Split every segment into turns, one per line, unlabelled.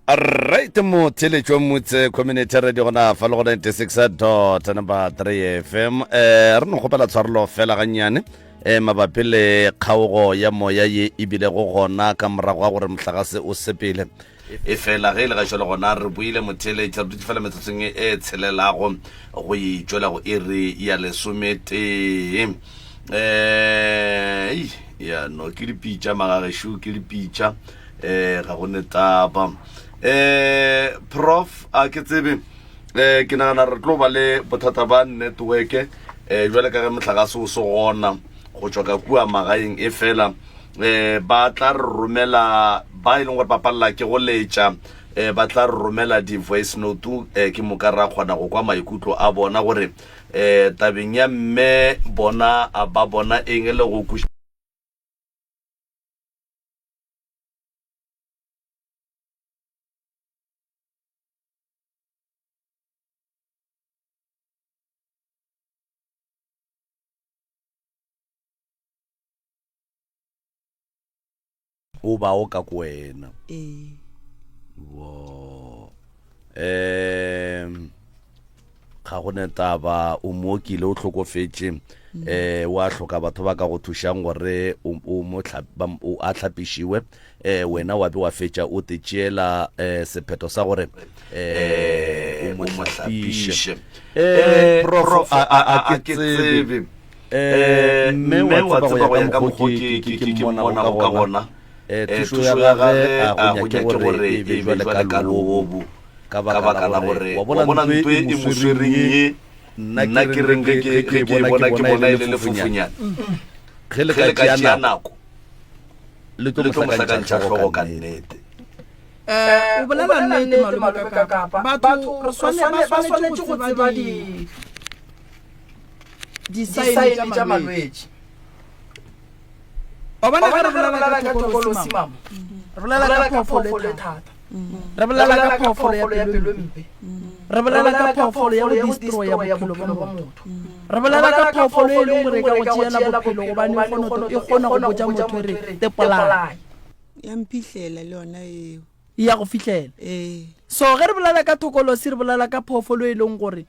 Right motheletšo motse community radio gona fa le go 96 dot number 3 fm eh re no kgopela tshwarelo fela gannyane eh mabapi le kgaogo ya moya ye e bilego gona ka morago ga gore mohlagase o sepele e fela ge e le gašo le gona re buile motheletši re dutše fela metsotsong e tshelelago go itšwela go iri ya lesometee um ya no ke dipitša magagešo ke dipitša um ga go ne taba um prof a ke tsebe um ke nagana re tlo ba le bothata ba networke um jwale ka ge mohlagase o se gona go tšwa ka kua magaeng e fela um ba tla re romela ba e leng gore ba palela ke go letša um ba tla re romela di-voice note um ke moka ra kgona go kwa maikutlo a bona gore um tabeng ya mme bona ba bona eng le go kwešiša o ba o ka ko wena
ee
wo um ga go ne taba o mookile o hlokofetše um wa hloka batho ba ka go thušang gore o o mo hla- ba- o a hlapišiwe um wena wa be wa fetša o te tšeela um sephetho sa gore um o mo hlapiše um prof a a- a ke tsebe um mme wa tseba go ya ka mokgo ke ke ke mmonago ka gona um thušo ya gage a go nyake gore e be jwale ka lobu ka baka la gore wa bona ntho e mo swereng ye nna ke reng ge ke ke e bona ke bona e le lefofunyana ge le ka tšea nako le tlo mo hlakantšha hlogo ka nnete
Eh, o bolela nnete malome ka kapa batho re swane ba swanetše go tseba di disaene tša malwetši wa bona ge re bolela ka thokolosi mama re bolela ka phoofolo e thata re bolela ka phoofolo ya pelo mpe re bolela ka phoofolo ya go destroya bophelo bja motho re bolela ka phoofolo e leng gore e ka go tšeela bophelo gobane e kgona go botša motho e re tepolaya
ya mphihlela le yona eo
ya go fihlela
ee
so ge re bolela ka thokolosi re bolela ka phoofolo e leng gore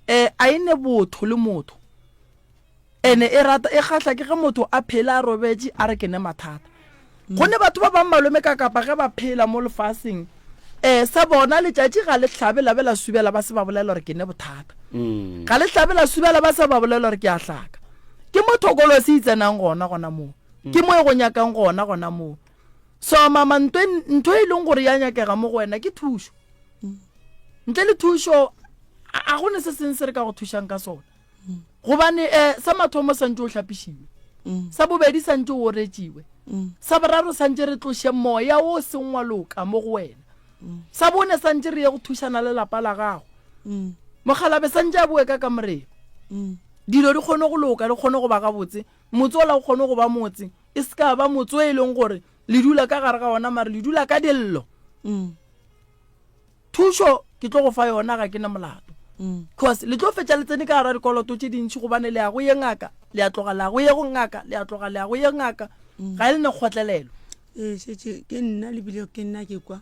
um a e ne botho le motho ene e rata e kgahla ke ge motho a phela a robetše a re ke ne mathata gonne batho ba bang malome ka kapa ge ba phela mo lefaseng um sa bona letšatši ga le hlabe la be la subela ba se ba bolela gore ke ne bothata ga le hlabe la subela ba se ba bolela gore ke a hlaka ke mo thokolosi e tsenang gona gona moo ke mo e go nyakang gona gona moo so mama ntho e, ntho e leng gore ya nyakega mo go wena ke thušo ntle le thušo a go ne se seng se re ka go thušang ka sona gobane um sa mathomo santse o hlapišiwe mm. sa bobedi santse o oretšiwe mm. sa boraro santse re tloše moya o seng wa loka mo go wena mm. sa bone santse re ye go thušana le lapa la gago mokgalabe santse a boe ka kamoreng dilo di kgone go loka di kgone go ba gabotse motse ola o kgone go ba motse e se ka ba motse o e leng gore le dula ka gare ga ona mare le dula ka dillo Thušo ke tlo go fa yona ga ke na molato. Cause le tlo fetša le tsene ka gara dikoloto tše dintši gobane le ya go ye ngaka, le a tloga le ya go ye go ngaka, le a tloga le ya go ye ngaka. Ga e le ne kgotlelelo.
Ee, šetše ke nna le bile ke nna ke kwa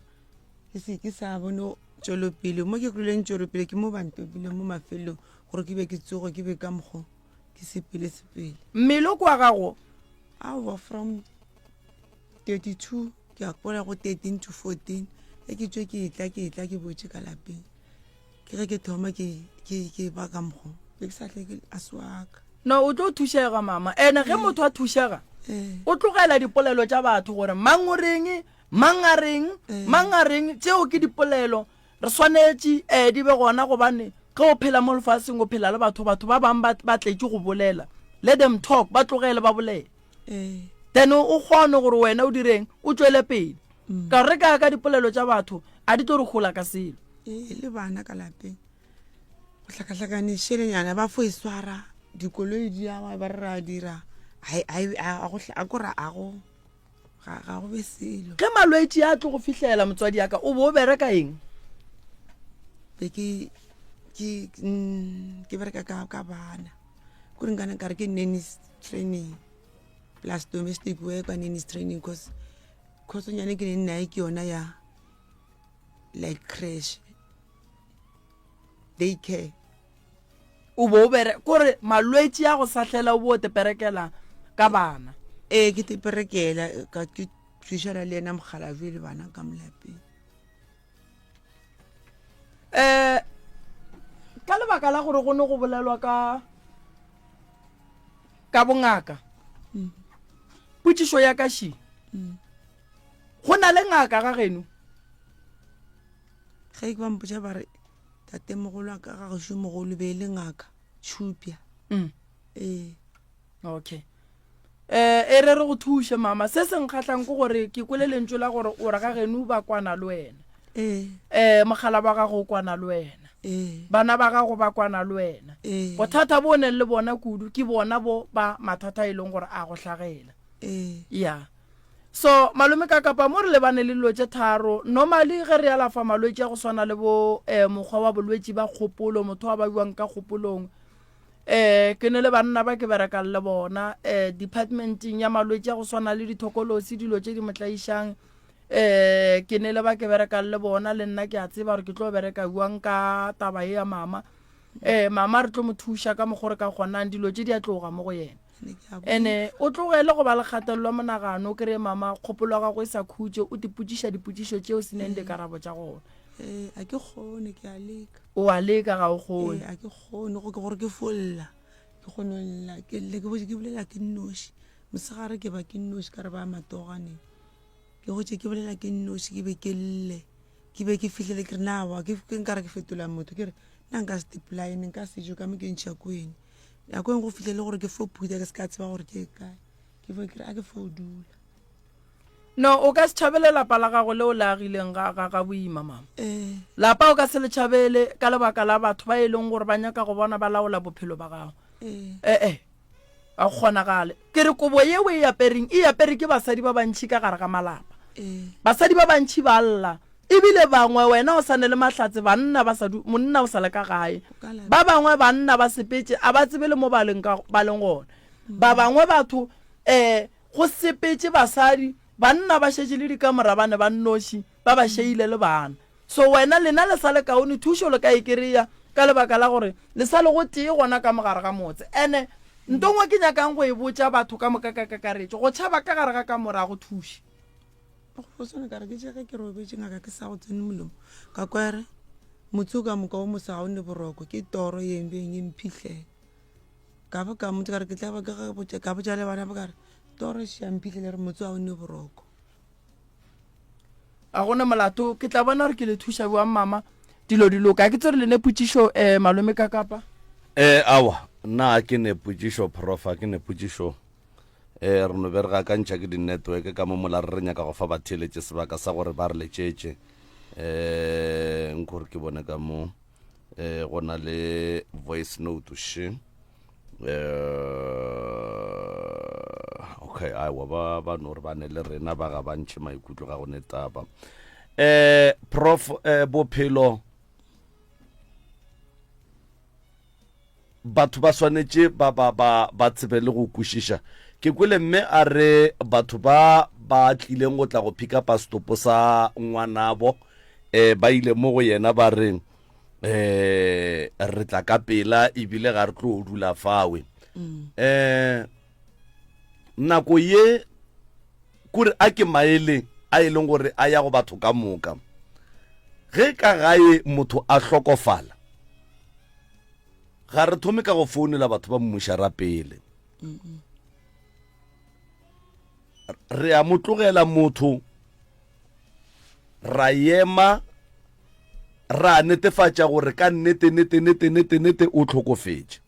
ke se ke sa bone tšwelopele mo ke kweleng tšwelopele ke mo ba ntopileng mo mafelelong gore ke be ke tsoge ke be ka mokgo ke sepele sepele.
Mmele o ke wa gago?
Aowa from 32 ke a gopola go 13 to 14 ge ke tšwe ke etla ke etla ke boetše ka lapeng ke ge ke thoma ke ke ke ba ka mokgo be ke sa tle ke a se wa ka
No, o tlo thušega mama. Ene ge motho a thušega,
ee
o tlogela dipolelo tša batho gore mang o reng, mang a reng,
Ee.
mang a reng. Tšeo ke dipolelo. Re swanetše eh di be gona gobane ge o phela mo lefaseng o phela le batho, batho ba bang ba ba tletše go bolela. Let them talk, ba tlogele ba bolele.
Ee.
Then o kgone gore wena o direng, o tšwele pele. Ka gore re ka ya ka dipolelo tša batho, a di tlo re hola ka selo.
Ee, le bana ka lapeng go hlakahlakane šelenyana ba fo e swara dikoloi di a ba re ra dira a kore a go ga ga go be selo.
Ge malwetši a tlo go fihlela motswadi ya ka, o bo o bereka eng?
Be ke ke mm, ke bereka ka ka bana kore nkana nkare ke nannies training plus domestic worker nannies training cause khosonyane ke ne nnae ke yona ya. like crash day care.
O bo o bere kore malwetši a go sahlela o bo o teperekela ka bana.
Ee ke teperekela ka ke thušana le yena mokgalabje le bana ka molapeng.
Eh ka lebaka la gore go ne go bolelwa ka ka bongaka mm. potšišo ya ka ši mm. go na le ngaka ga geno
ge ke ba mpotša ba re tatemogolo a ka ga gešo mogolo be e le ngaka tšhupja
mm.
ee
okay eh e re re go thuše mama se se nkgahlang ke gore ke kwele lentšu la gore o re ga geno ba kwana le wena
ee
eh mogala wa gago o kwana le wena
ee
bana ba gago ba kwana le wena
ee
bothata bo o neng le bona kudu ke bona bo ba mathata e leng gore a go hlagela
ee
ya So, malome ka kapa mo re lebane le dilo tše tharo. Normally ge re alafa malwetši a go swana le bo eh, mokgwa wa bolwetši ba kgopolo, motho a babiwang ka kgopolong. Eh, ke ne le banna ba ke berekang le bona eh, departmenteng ya malwetši a go swana le dithokolosi, dilo tše di mo tlaišang. Eh, ke ne le ba ke berekang le bona, le nna ke a tseba gore ke tlo bereka bjang ka taba ye ya mama. Eh, mama re tlo mo thuša ka mokgo re ka kgonang, dilo tše di a tloga mo go yena. Ene o tlogele go ba le kgatelelo ya monagano, o kry-e mama kgopolo ya gago e sa khutše, o tipotšiša dipotšišo tšeo se neng dikarabo tša gona.
Ee, a ke kgone, ke a leka.
O a leka, ga o kgone.
Ee, a ke kgone, go ke gore ke fo lla, ke kgone go lla, ke lle, ke botše ke bolela ke nnoši. Mosegare ke ba ke nnoši ka re ba matoganeng. Ke gotše ke bolela ke nnoši, ke be ke lle, ke be ke fihlele ke re na wa, ke nkare ke fetola motho, ke re nna nka se dipolaye, nka se je ka mo ke ntšha kwene. Nako e nngwe go fihle le gore ke fo phutha ke se ka tseba gore ke kae. Ke fo ke re a ke fo dula.
No, o ka se tšhabele lapa la gago leo le agileng ga, ga, ga boima, mama.
Ee.
Lapa o ka se le tšhabele ka lebaka la batho ba e leng gore ba nyaka go bona ba laola bophelo ba gago.
Ee.
E-e, ga go kgonagale. Ke re kobo ye o e apereng, e apere ke basadi ba bantši ka gare ga malapa.
Ee.
Basadi ba bantši ba lla. Ebile bangwe wena o sa ne le mahlatse banna ba sa du, monna o sa le ka gae. Ba bangwe banna ba sepetše a ba tsebe le mo ba leng ka, ba leng gona. Ba bangwe batho eh go sepetše basadi, banna ba šetše le dikamora ba ne ba nnoši, ba ba šeile le bana. So wena lena le sa le kaone thušo le ka e kereya ka lebaka la gore le sa le go tee gona ka mogare ga motse. Ene nto ngwe ke nyakang go e botša batho ka moka ka kakaretšo, go tšhaba ka gare ga kamora ga go thuše.
Go swana ka re ke tše ge ke robetše ngaka ke sa go tsene molomo ka kwa re motse o ka moka o mosa ga o ne boroko ke toro ye mbeng e mphihlela ka ba ka motse ka re ke tla ba ke ge botša ka botša le bana ba ka re toro e šia mphihlele re motse ga o ne boroko.
A gona molato ke tla bona gore ke le thuša bjang mama dilo di loka ke tsere le ne potšišo um malome ka kapa.
Eh awa nna a ke ne potšišo prof a ke ne potšišo. Ee, re no be re gakantšha ke di-network ka mo mola re re nyaka go fa batheeletše sebaka sa gore ba re letšetše. Um nko gore ke bone ka mo um go na le voice note še. Um okay, aewa ba ba no re ba ne le rena ba ga ba ntšhe maikutlo ga go ne taba. Um prof um bophelo Batho ba swanetše ba ba ba ba tsebe le go kwešiša. Ke kwele mme a re batho ba ba tlileng go tla go pick upa setopo sa ngwanabo eh ba ile mo go yena ba re eh re tla ka pela ebile ga re tlo dula fawe. Eh nako ye kore a ke maele a e leng gore a ya go batho ka moka. Ge ka gae motho a hlokofala Ga re thome ka go founela batho ba mmušara pele. Re a mo tlogela motho, ra ema, ra netefatša gore ka nnete, nnete, nnete, nnete, nnete o hlokofetše.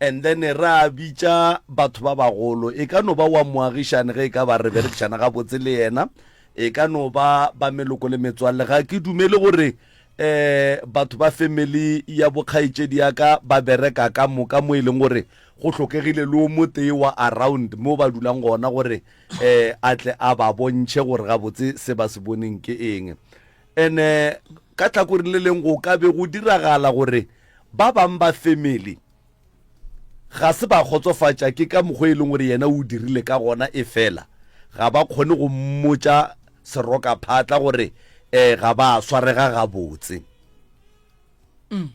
And then ra bitša batho ba bagolo, e ka no ba wa moagišane ge e ka ba re berekišana gabotse le yena, e ka no ba ba meloko le metswalle. Ga ke dumele gore um batho ba family ya bokgaetšedi ya ka ba bereka ka moka mo e leng gore go hlokegile le o motee wa around mo ba dulang gona gore um a tle a ba bontšhe gore gabotse se ba se boneng ke eng. And-e ka tlhakoreng le leng go ka be go diragala gore ba bang ba family ga se ba kgotsofatša ke ka mokgwa e leng gore yena o dirile ka gona, efela ga ba kgone go mmotša serokaphatla gore um ga ba swarega gabotse.
Mm.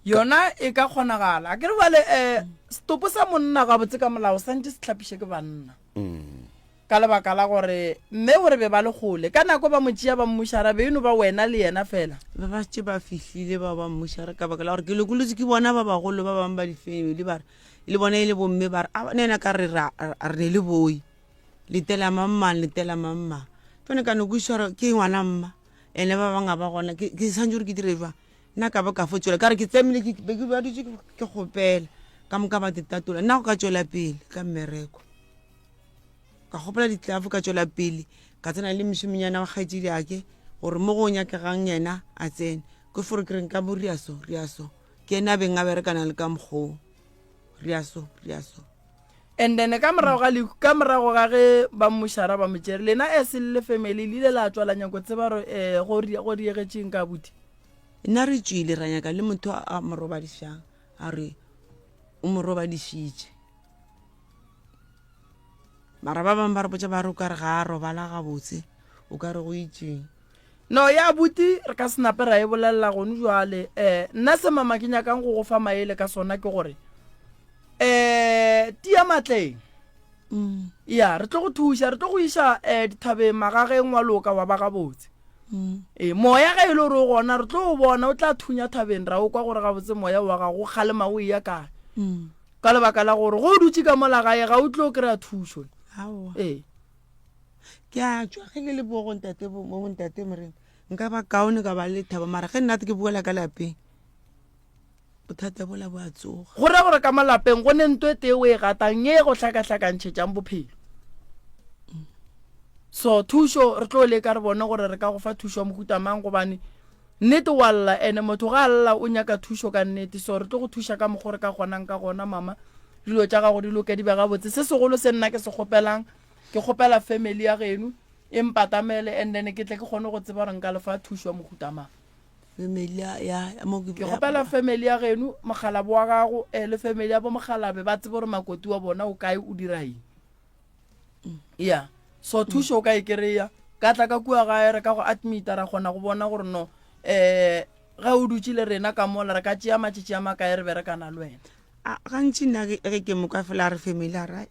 Yona e ka kgonagala. A ke re bjale um setopo sa monna gabotse ka molao santše se hlapiše ke banna.
Mm.
Ka lebaka la gore mme o re be ba le kgole. Ka nako ba mo tšea ba mmušara be e no ba wena le yena fela.
Ba ba tše ba fihlile ba ba mmušara ka baka la gore ke lokolotse ke bona ba bagolo ba bangwe ba difemeli ba re le bona e le bomme ba re a ne ena ka re re ne le boi letela mang mang letela mang mang tsone ka no kwešiša gore ke ngwana mma ene ba bangwe ga ba gona ke santse gore ke dire jwang nna ka ba ka fo tswela ka re ke tsamile ke be ke ba dutse ke kgopela ka moka ba tetatola nna go ka tswela pele ka mmereko ka kgopela ditlafo ka tswela pele ka tsena le mešomonyana wa kgaetšedi ake gore mo go nyakegang yena a tsene ke fore ke reng ka mo riaso riaso ke ena a beng a berekana le ka mokgoo riaso riaso
And then ka morago ga lehu, ka morago ga ge ba mmušara ba mo tšere, lena as le le family le ile la tšwa la nyako tseba gore eh, go go diegetšeng ka abuti?
Nna re tšwile ra nyaka le motho a mo robadišang a re o mo robadišitše mara ba bangwe ba re botša ba re o ka re ga a robala gabotse o ka re go itšeng.
No ya abuti re ka se nape ra e bolelela gone jwale. Eh, nna se mama ke nyakang go go fa maele ka sona ke gore eh tia matleng.
Mm.
Ya, re tlo go thuša, re tlo go iša eh dithabeng magageng wa loka wa ba gabotse.
Mm.
E, moya ge e le gore o gona re tlo o bona o tla thunya thabeng ra o kwa gore gabotse moya wa gago o kgalema o eya kae.
Mm.
Ka lebaka la gore go o dutše ka mola gae ga o tlo kry-a thušo.
Aowa.
Ee.
Ke a tšwa ge ke le bo go ntate bo mo ntate morena nka ba kaone ka ba le thabo mara ge nna ke boela ka lapeng bothata bola bo a tsoga.
Go ra gore ka mo lapeng go ne nto e tee o e gatang ye e go hlakahlakantšhetšang bophelo. So thušo re tlo leka re bone gore re ka go fa thušo ya mohuta mang gobane nnete wa lla ene motho ga a lla o nyaka thušo ka nnete so re tlo go thuša ka mokgo re ka kgonang ka gona mama dilo tša gago di loke di be gabotse se segolo se nna ke se kgopelang Ke kgopela family ya geno e mpatamele and then ke tle ke kgone go tseba gore nka le fa thušo ya mohuta mang.
Family ya ya mo
ke kgopela family ya geno mokgalabo wa gago eh, le family ya bo mokgalabe ba tsebe gore makoti wa bona o kae o dira eng.
Mm.
Ya so thušo o ka e kry-a ka tla ka kua gae re ka go admita ra kgona go bona gore no um ge o dutše le rena ka mola re ka tšea matšatši a makae re berekana le wena.
Gantši nna ge ke mo kwa fela a re family a re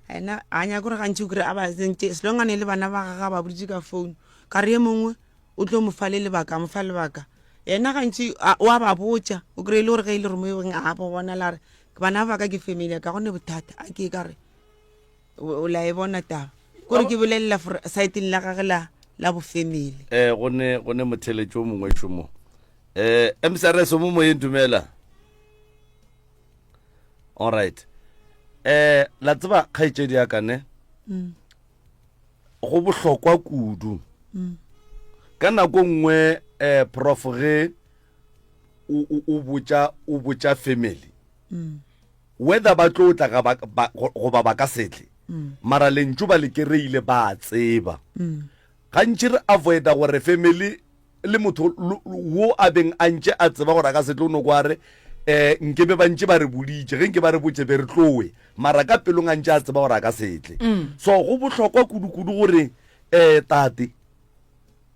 ena a nyake gore gantši o kry a ba tsentše selong a ne le bana ba gage a ba boditše ka phone ka re ye mongwe o tlo mo fa le lebaka a mo fa lebaka yena gantši o a ba botša o kry e le gore ge e le gore mo ebeng a bo bona la re bana ba ka ke family ka gone bothata a ke ka re o la e bona taba kore ke bolelela saeteng la gage la la bofamily
um go ne go ne motheletši o mongwe šomo um mcrs o mo moyeng dumela all right eh la tseba kgaetšedi ya ka ne
mm.
go bohlokwa kudu
mm.
ka nako nngwe eh prof ge o botša o botša family
mm.
whether ba tlo tla ga ba goba ba ka setle
mm.
mara lentšu ba le kereile ba tseba
mm.
gantši re avoida gore family le motho wo a beng a ntše a tseba gore a ka se tlo no kwa re um nke be ba ntše ba re boditše ge nke ba re botše be re tlowe mara ka pelong a ntše a tseba gore a ka se tle
mm.
so go bohlokwa kudu-kudu gore um tate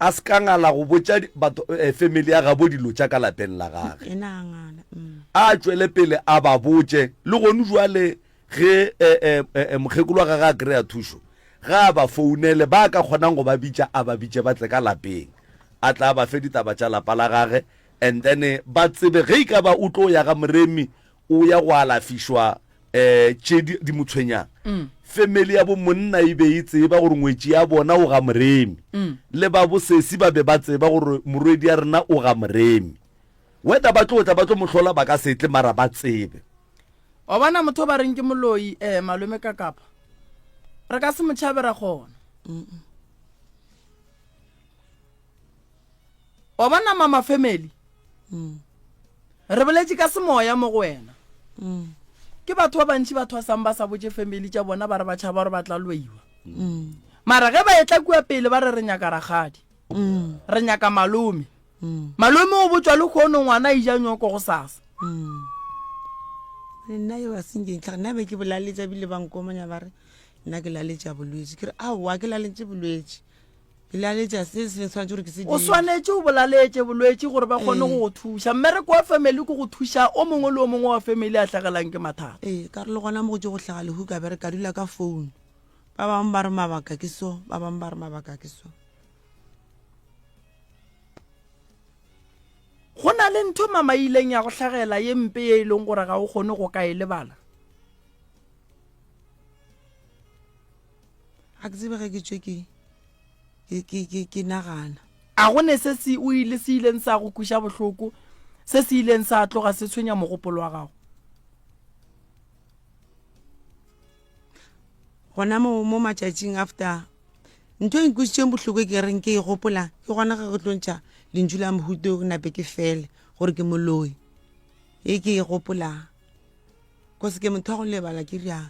a se ka ngala go botša batho eh, family ya gabo dilo tša ka lapeng la gage
mm.
a tšwele pele a ba botše le gone jwale Ge e, e, e, mokgekolo wa gagwe a kry-a thušo, ge a ba founele, ba ka kgonang go ba bitša, a ba bitše ba tle ka lapeng, a tla ba fe ditaba tša lapa la gage, and then ba tsebe ge e ka ba o tlo ya ga Moremi, o ya go alafišwa um tše di, di mo tshwenyang. Family ya bo monna e be e tseba gore ngwetši ya bona o ga Moremi, le ba bo sesi ba be ba tseba gore morwedi ya rena o ga Moremi. Whether ba tlo tla ba tlo mo hlola ba ka se tle, mara ba tsebe.
Wa bona motho o ba reng ke moloi eh malome ka kapa. Re ka se mo tšhabe ra kgona. Wa bona mama family.
Mm.
Re boletše ka semoya mo go wena.
Mm.
Ke batho ba bantši ba thwasang ba sa botše family tša bona ba re ba tšhaba gore ba tla loiwa.
Mm.
Mara ge ba etla kua pele ba re re nyaka rakgadi.
Mm.
Re nyaka malome.
Mm.
Malome o botšwa lekgono ngwana a ija nyoko go sasa.
Mm. Nna yo a senke ntlha nna be ke bolaletša bile ba nkomanya ba re. Nna ke laletša bolwetši. Ke re, Aowa, ke laletše bolwetši. Ke laletša se se swanetše gore ke se
O
dire.
swanetše o bolaletše bolwetši gore ba kgone
Ee.
go go thuša. Mmereko wa family ke go thuša o mongwe le o mongwe wa family a hlagelang ke mathata.
Ee, ka re le gona mo go tše go hlaga lehu ka bereka ka dula ka phone. Ba bangwe ba re mabaka ke so, ba bangwe ba re mabaka ke so.
Go na le ntho mama e ileng ya go hlagela ye mpe ye e leng gore ga o kgone go ka e lebala.
Ga ke tsebe ge ke tšwe ke ke ke ke ke nagana.
A go ne se se o ile se ileng sa go kweša bohloko, se se ileng sa tloga se tshwenya mogopolo wa gago?
Gona mo mo matšatšing after ntho e nkwešitšeng bohloko e ke reng ke e gopola ke gona ge go tlo ntšha lentšu la mohuto ke nape ke fele gore ke moloi e ke e gopolang cause ke motho wa go lebala ke riang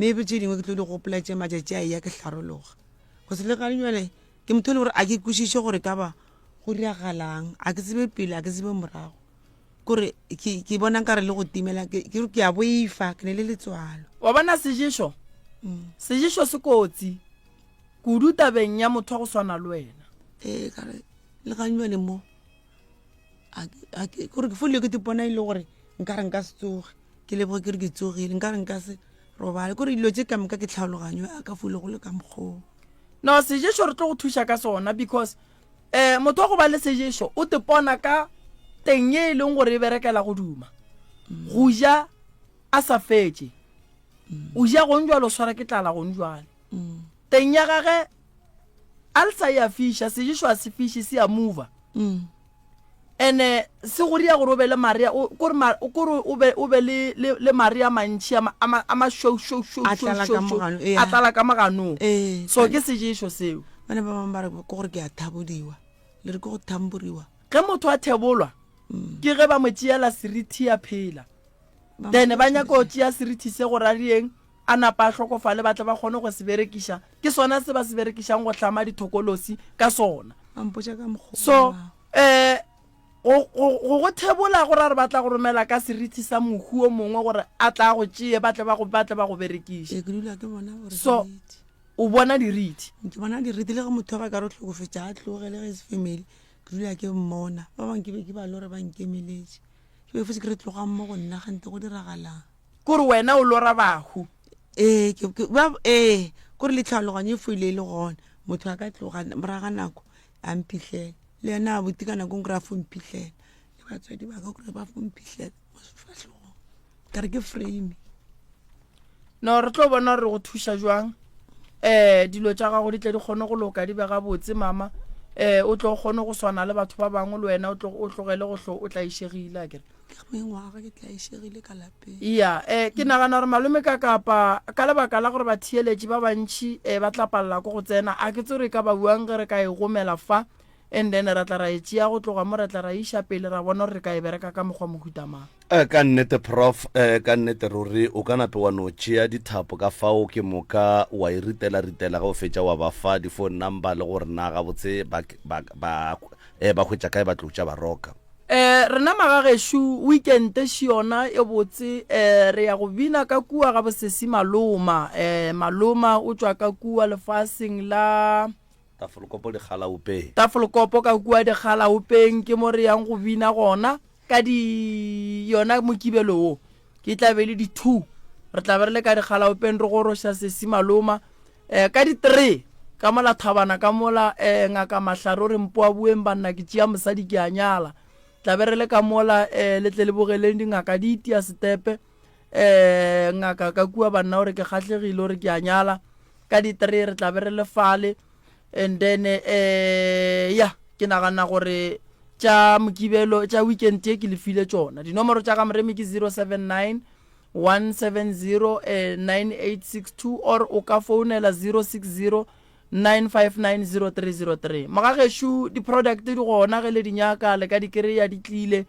maybe tše dingwe ke tlo di gopola tše matšatši a eya ke hlarologa cause le gane jale ke motho e le gore a ke kwešiše gore ka ba go diragalang a ke tsebe pele a ke tsebe morago kore ke ke bona nkare le go timela ke ke ke a boifa ke ne le letswalo
Wa bona seješo? Seješo se kotsi kudu tabeng ya motho wa go swana le wena.
Ee ka re le gannyane mo a ke- a ke- kore ke fole ke tipona e le gore nkare nka se tsoge ke leboge ke re ke tsogile nkare nka se robale kore dilo tše ka moka ke tlhaologanyo a ka fole go le ka mokgoo
No, seješo re tlo go thuša ka sona because um motho wa go ba le seješo o tepona ka teng ye e leng gore e berekela go duma go ja a sa fetše o ja gong jwale o swara ke tlala gong jwale teng ya gage alsa e a fiša seješo a se fiše se a mova ene se go ria gore o be le mare kore kore o be o be le le le mare a mantši a ma a ma šweu šweu šweu
A tlala ka mogano,
a tlala ka moganong
Ee.
so ke seješo seo
bana ba bangwe ba re ke gore ke a thabodiwa le re ke go thamboriwa
ge motho a thebolwa ke ge ba mo tšeela seriti a phela then ba nyaka go tšea seriti se gore a rieng a napa a hlokofale ba tle ba kgone go se berekiša ke sona se ba se berekišang go hlama dithokolosi ka sona
ba mpotša ka mokgwa
so um go go go thebola go ra re batla go romela ka seriti sa mohu o mongwe gore a tla go tšee ba tle ba go ba tle ba go berekiše
ee ke dula ke bona gore
So- o bona diriti
ke bona diriti le ge motho wa ka ka re o hlokofetše a tloge le ge e se family ke dula ke mmona ba bangwe ke be ke ba lore ba nkemeletše ke be fetse ke re tlogang mo go nna gante go diragalang
kore wena o lora bahu
ee ke ke ba ee kore le tlhaloganyo e foile e le gona motho a ka tloga moraga nako a mphihlele le yena a buti ka nako nkore a fo mphihlele le batswadi ba ka kore ba fo mphihlele mo sefahlogong ka re ke frame
no re tlo bona gore go thuša jwang um dilo tša gago di tle di kgone go loka di be gabotse mama um o tlo kgone go swana le batho ba bangwe le wena o tlogele go hlo o tlaišegile a kere
Ke mengwaga ke tlaišegile ka lapeng.
Ya, eh, ke nagana gore malome ka kapa ka lebaka la gore batheeletši ba bantši eh, ba tla palela ko go tsena, a ke tsebe gore e ka ba buang ge re ka e gomela fa and then ra tla ra e tšea go tloga mo ra tla ra e iša pele ra bona gore re ka e bereka ka mokgwa mohuta mang.
Eh, ka nnete prof eh, ka nnete ruri o ka nape wa no tšea dithapo ka fao ke moka wa e ritela-ritela ge o fetša wa ba fa di-phone number le gore na gabotse ba, ba, ba, eh, ba hwetša kae ba tlo tša ba roka.
Eh, rena magagešo weekend še yona e botse eh, re ya go bina ka kua ga bosesi Maloma eh, Maloma o tšwa ka kua lefaseng la
Tafelkopo Dikgalaopeng.
Tafelkopo ka kua Dikgalaopeng ke mo re yang go bina gona ka di yona mokibelo wo ke tla be le di 2 re tla be re le ka Dikgalaopeng re goroša sesi Maloma eh, ka di 3 ka mola thabana ka mola eh, ngaka mahlare o re mpoa bueng banna ke tšea mosadi ke a nyala tla be re le ka mola eh, le tle le bogeleng dingaka di itia setepe eh, ngaka ka kua banna o re ke kgahlegile o re ke a nyala ka di 3 re tla be re le fale and then eh, ya ke nagana gore tša mokibelo tša weekend ye ke le file tšona dinomoro tša ga moremi ke 079 170 eh, 9862 or o ka founela 060 9590303 mogagešo di-product di gona ge le di nyaka le ka di kry-a di tlile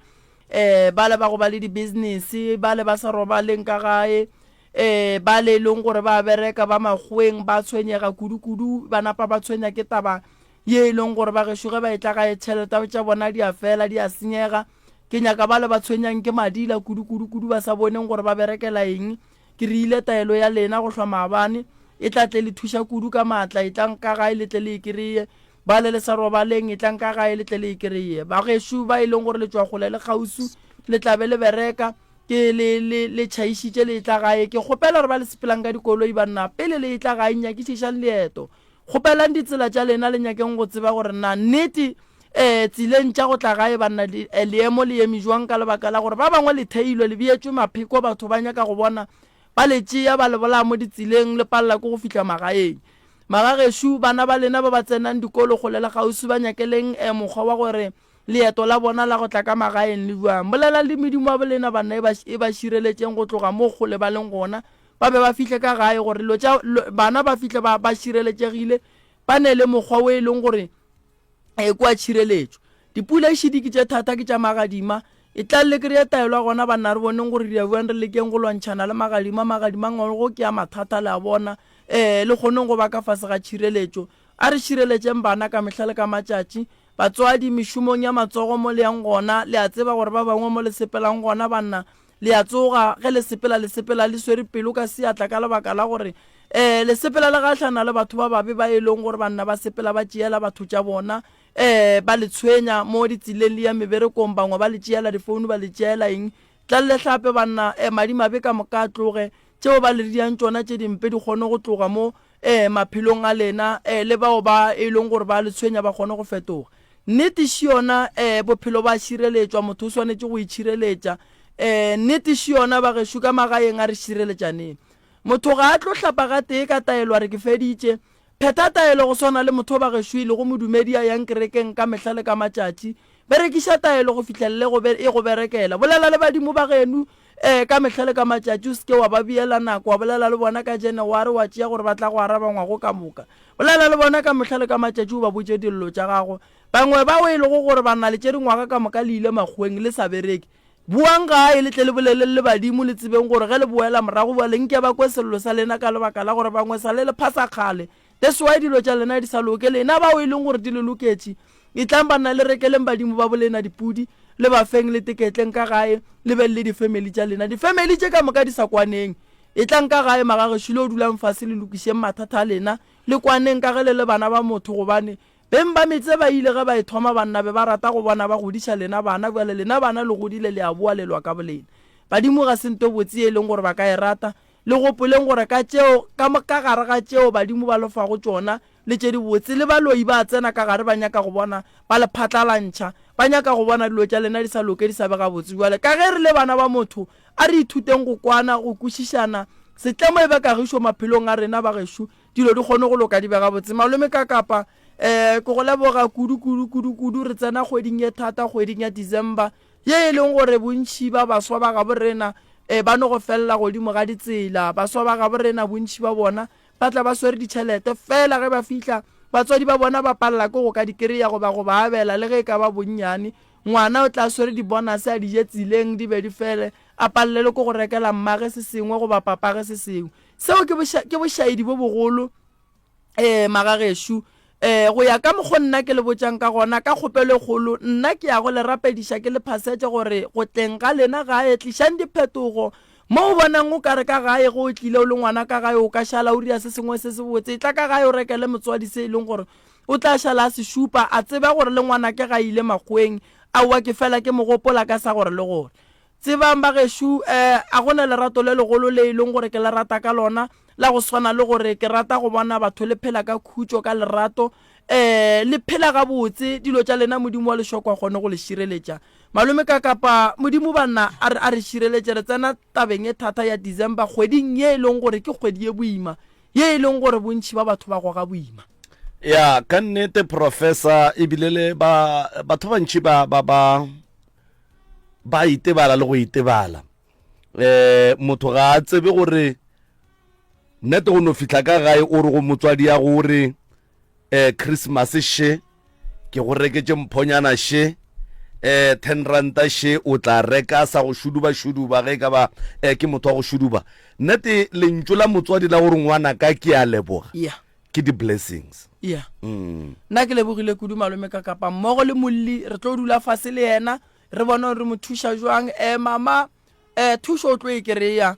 eh ba le ba go ba le di-business ba le ba sa robaleng ka gae eh ba le e leng gore ba bereka ba makgoweng ba tshwenyega kudu-kudu ba napa ba tshwenya ke taba ye e leng gore ba gešo ge ba etla gae tšhelete tša bona di a fela di a senyega Ke nyaka bale ba tshwenyang ke madila kudu-kudu-kudu ba sa boneng gore ba berekela eng. Ke reile taelo ya lena go hlwa maabane. E tla tle le thuša kudu ka maatla. Etlang ka gae le tle le e kereye. Ba le le sa robaleng, etlang ka gae le tle le e kereye. Bagešo ba e leng gore le tšwa kgole le kgauswi, le tla be le bereka, ke le, le, le tšhaišitše le etla gae. Ke kgopela gore ba le sepelang ka dikoloi, banna, pele le etla gae, nyakišišang leeto. Kgopelang ditsela tša lena, le nyakeng go tseba gore na nnete um tseleng tša go tla gae banna leemo le eme jwang ka lebaka la gore ba bangwe le theilwe, le beetšwe mapheko, batho ba nyaka go bona ba le tšea ba le bolaya mo ditseleng, le palela ke go fihla magaeng. Magagešo, bana ba lena ba ba tsenang dikolo kgole le kgauswi ba nyakeleng um mokgwa wa gore leeto la bona la go tla ka magaeng le bjang. Bolelang le medimo ya bolena banna e ba, e ba šireletšeng go tloga mo kgole ba leng gona, ba be ba fihle ka gae gore dilo tša bana ba fihle ba, ba šireletšegile, ba ne le mokgwa o e leng gore e kwa tšhireletšo. Dipula e šidiki tše thata ke tša magadima, e tla le kry-e taelo ya gona banna re boneng gore re ya bjang re lekeng go lwantšhana le magadima, magadima ngwago ke a mathata le a bona, um le kgoneng go ba ka fase ga tšhireletšo. A re šireletšeng bana ka mehla le ka matšatši. Batswadi, mešomong ya matsogo mo le yang gona, le a tseba gore ba bangwe mo le sepelang gona banna, le a tsoga ge le sepela, le sepela le swere pelo ka seatla ka lebaka la gore um le sepela le gahlana le batho ba babe ba e leng gore banna ba sepela ba tšeela batho tša bona, um ba le tshwenya mo ditseleng le ya meberekong, bangwe ba le tšeela difounu, ba le tšeela eng. Tlang le hlape banna, um madimabe ka moka a tloge, tšeo ba le diang tšona tše dimpe di kgone go tloga mo Ee, maphelong a lena, ee, le bao ba e leng gore ba le tshwenya ba kgone go fetoga. Nnete še yona, ee, bophelo ba šireletšwa, motho o swanetše go itšhireletša. Ee, nnete še yona, bagešo ka magaeng a re šireletšaneng. Motho ga a tlo hlapa gatee ka taelo a re ke feditše. Phetha taelo go swana le motho bagešo e lego modumedi a yang kerekeng ka mehla le ka matšatši. Berekiša taelo go fihlelele go be, e go berekela. Bolela le badimo ba geno, Ee, ka mehla le ka matšatši o se ke wa ba beela nako, wa bolela le bona ka Janaware, wa tšea gore ba tla go araba ngwago ka moka. Bolela le bona ka mehla le ka matšatši o ba botše dillo tša gago. Bangwe bao e lego gore ba na le tše dingwaga ka moka le ile makgoweng le sa bereke. Boang gae le tle le boleleng le badimo le tsebeng gore ge le boela morago bjale nke ba kwe sello sa lena ka lebaka la gore bangwe sa le le phasa kgale. That's why dilo tša lena di sa loke. Lena bao e leng gore di le loketše, etlang banna le rekeleng badimo ba bolena dipudi, le ba feng le teketleng ka gae, le beng le difamily tša lena. Difamily tše ka moka di sa kwaneng. Etlang ka gae magagešo le yo dulang fase le lokišeng mathata a lena, le kwaneng ka ge le le bana ba motho gobane beng ba metse ba ile ge ba e thoma banna be ba rata go bona ba godiša lena bana bjale lena bana le godile le a boa le lwa ka bolena. Badimo ga se nto botse ye e leng gore ba ka e rata. Le gopoleng gore ka tšeo, ka, ka gare ga tšeo badimo ba lo fago tšona, le tše dibotse, le baloi ba a tsena ka gare ba nyaka go bona ba le phatlalantšha, ba nyaka go bona dilo tša lena di sa loke, di sa be gabotse. Bjale ka ge re le bana ba motho, a re ithuteng go kwana, go kwešišana, setlemo e be kagišo maphelong a rena, bagešo, dilo di kgone go loka di be gabotse. Malome Kakapa, eh, ke go leboga kudu, kudu, kudu, kudu. Re tsena kgweding ye thata, kgweding ya December. Ye e leng gore bontši ba baswa ba gabo rena e ba no go felela godimo ga ditsela. Baswa ba gabo rena bontši ba bona ba tla ba swere ditšhelete fela ge ba fihla batswadi ba bona ba palela ke go ka di kry-a goba go ba abela le ge e ka ba bonnyane. Ngwana o tla swere di-bonus a di je tseleng di be di fele a palelwe ke go rekela mmage se sengwe goba papage se sengwe. Seo ke ke bošaedi bo bogolo. Ee, magagešo, ee, go ya ka mokgo nna ke le botšang ka gona, ka kgopelo e kgolo, nna ke ya go le rapediša ke le phasetše gore go tleng ga lena gae, tlišang diphetogo. Mo o bonang o ka re ka gae, ge o tlile o le ngwana ka gae, o ka šala o dira se sengwe se sebotse, etla ka gae o rekele motswadi se e leng gore o tla šala a se šupa, a tseba gore le ngwanake ga ile makgoweng, aowa ke fela ke mo gopola ka sa gore le gore. Tsebang bagešo, eh, a go na lerato le legolo le e leng gore ke le rata ka lona, la go swana le gore ke rata go bona batho le phela ka khutšo, ka lerato, eh, le phela gabotse, dilo tša lena Modimo wa lešoko a kgone go le šireletša. Malome ka kapa, Modimo banna a re, a re šireletše, re tsena tabeng e thata ya December, kgweding ye e leng gore ke kgwedi ye boima, ye e leng gore bontši ba batho ba goga boima.
Ya, ka nnete Professor, ebile le ba, batho ba bantši ba, ba, ba, ba itebala le go itebala um motho ga a tsebe gore nnete go no fihla ka gae o re go motswadi ya gore um christmas she ke go reketše mphonyana she eh 10 ranta she o tla reka sa go šuduba šuduba ge e ka ba eh, ke motho wa go šuduba nnete lentšu la motswadi la gore ngwana ka ke a leboga
yeah
ke di-blessings
yeah mm. nna ke lebogile kudu malome ka kapa mmogo le molli re tlo dula fase le yena re bone gore re mo thuša jwang um mama um thušo o tlo e kry-a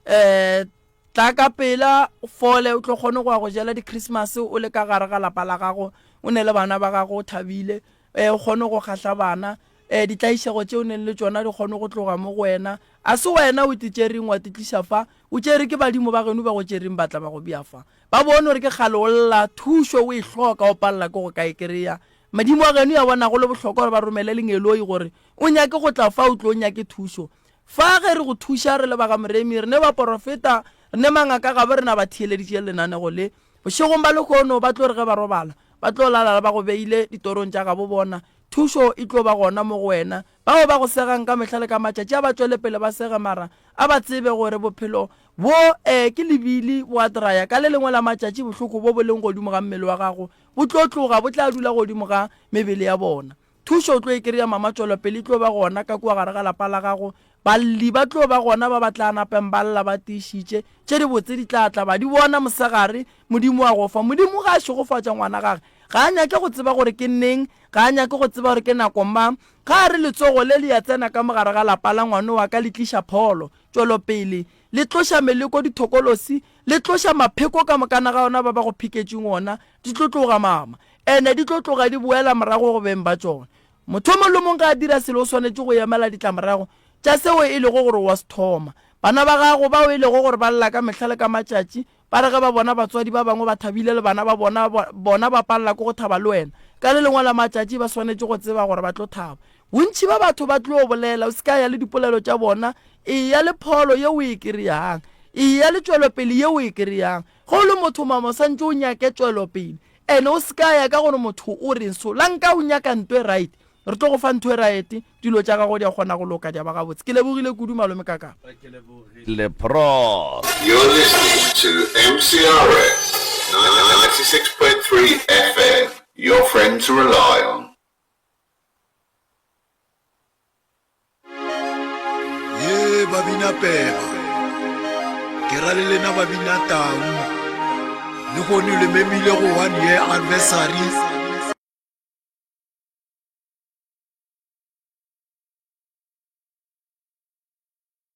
um. Tla ka pela o fole o tlo kgone go ya go jela di-Christmas o le ka gare ga lapa la gago o ne le bana ba gago o thabile um o kgone go kgahla bana um ditlaišego tše o neng le tšona di kgone go tloga mo go wena. A se wena o te tšereng wa te tliša fa, o tšere ke badimo ba geno ba go tšereng ba tla ba go bea fa. Ba bone gore ke kgale o lla, thušo o e hloka o palela ke go ka e kry-a. Madimo a geno ya bona go le bohlokwa gore ba romele lengeloi gore o nyake go tla fa o tlo nyake thušo. Fa ge re go thuša re le ba ga Moremi, re ne baporofeta, re ne mangaka gabo rena ba theeleditše lenanego le. Bošegong ba lehono ba tlo re ge ba robala, ba tlo lala ba go beile ditorong tša gabo bona. Thušo e tlo ba gona mo go wena. Bao ba go segang ka mehla le ka matšatši a ba tšwele pele ba sege mara a ba tsebe gore bophelo bo e ke lebili bo a traya. Ka le lengwe la matšatši bohloko bo bo leng godimo ga mmele wa gago bo tlo tloga, bo tla dula godimo ga mebele ya bona. Thušo o tlo e kry-a mama, tšwelopele e tlo ba gona ka kua gare ga lapa la gago. Balli ba tlo ba gona ba ba tla napeng ba lla ba tiišitše. Tše dibotse di tla tla ba di bona mosegare, Modimo a go fa. Modimo ga a šegofatša ngwana gage, ga a nyake go tseba gore ke neng, ga a nyake go tseba gore ke nako mang. Ga a re letsogo le le a tsena ka mo gare ga lapa la ngwano wa ka le tliša pholo, tšwelopele, le tloša meleko dithokolosi, le tloša mapheko ka mokana ga ona ba ba go pheketšeng ona, di tlo tloga mama. Ene di tlo tloga di boela morago go beng ba tšona. Motho mong le mong ge a dira selo o swanetše go emela ditlamorago tša seo e lego gore o a se thoma. Bana ba gago bao e lego gore ba lla ka mehla le ka matšatši ba re ge ba bona batswadi ba bangwe ba thabile le bana ba bona, bona ba palela ke go thaba le wena. Ka le lengwe la matšatši ba swanetše go tseba gore ba tlo thaba. Bontši ba batho ba tlo bolela, o se ka ya le dipolelo tša bona, eya le pholo ye o e kry-ang, eya le tšwelopele ye o e kry-ang. Ge o le motho mama o santše o nyake tšwelopele. Ene o seka ya ka gore motho o reng so la nka o nyaka nto e right re tlo go fa ntho e right dilo tša gago di a kgona go loka di a ba gabotse ke lebogile kudu malome kaka.
Le Prof.
You're listening to MCRS 96.3 FM, your friend to rely on.
Ye babina peba, ke ra le lena babina tau. Lehono le memile go one year anniversary.